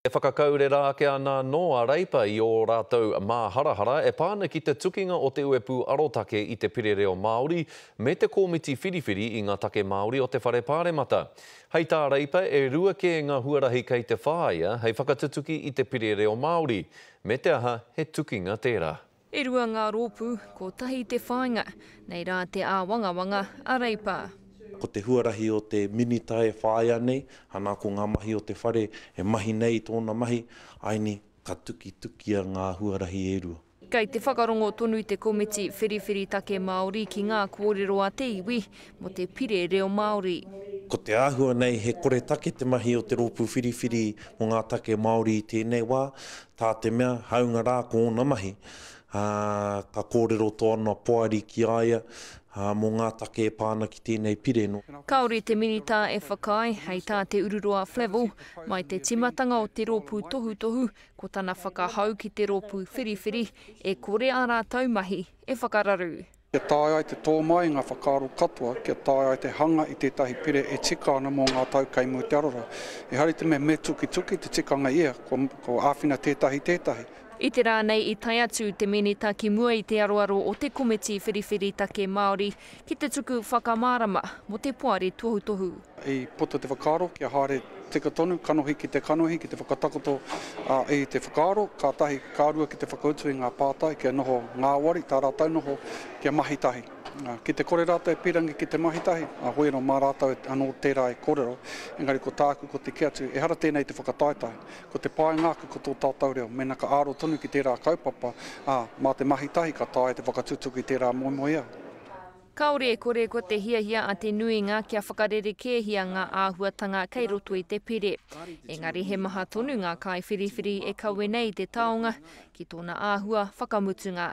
E whakakaurera ake ana anō a Reipa i ō rātou māharahara e pā ana ki te tukinga o te uepū arotake i te Pire Reo Māori me te Kōmiti Whiriwhiri i ngā Take Māori o te Whare Pāremata. Hei tā Reipa, e rua kē ngā huarahi kei te whāia hei whakatutuki i te Pire Reo Māori, me te aha he tukinga tērā. E rua ngā rōpū, kotahi te whāinga, nei rā te āwangawanga a Reipa. Ko te huarahi o te minita e whāia nei, ana ko ngā mahi o te whare e mahi nei i tōna mahi, aini, ka tukitukia ngā huarahi e rua. Kei te whakarongo tonu te Komiti Whiriwhiri Take Māori ki ngā kōrero a te iwi mō te Pire Reo Māori. Ko te āhua nei he koretake te mahi o te Rōpū Whiriwhiri mō ngā Take Māori i tēnei wā, Tā te mea, hāunga rā ko ōna mahi, ā, ka kōrero tōna poari ki a ia, ā, mō ngā take e pā ana ki tēnei pire. Nō. Kāore te Minita e whakaae, hei tā Te Ururoa Flavell, mai te tīmatanga o te rōpū tohutohu, ko tana whakahau ki te rōpū whiriwhiri, e kore ā rātou mahi e whakararu. Kia taea ai te tō mai i ngā whakaaro katoa, kia taea ai te hanga i tētahi pire e tika ana mō ngā tau kei mua i te arora. Ehara i te mea me tukituki te tikanga ia, kua āwhina tētahi tētahi. I te rā nei i tae atu te Minita ki mua i te aroaro o te Komiti Whiriwhiri Take Māori ki te tuku whakamārama mō te Poari Tohutohu. I puta te whakaaro kia haere tika tonu, kanohi ki te kanohi, ki te whakatakoto i te whakaaro, kātahi ka rua ki te whakautu i ngā pātai kia noho ngāwari tā rātou noho, kia mahi tahi. Ki te kore rātou e pīrangi ki te mahi tahi, hoi anō mā rātou anō tērā e kōrero, engari ko tāku ko te kī atu, ehara tēnei i te whakataetae. Ko te painga ake ko tō tātou reo, mēnā ka aro tonu ki tērā kaupapa, ā, mā te mahi tahi ka taea te whakatutuki i tērā moemoeā. Kāore e kore ko te hiahia a te nuinga kia whakarerekēhia ngā āhuatanga kei roto i te pire. Engari he maha tonu ngā kaiwhiriwhiri e kawe nei te taonga ki tōna āhua whakamutunga.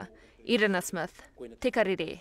Irina Smith, Te Karere.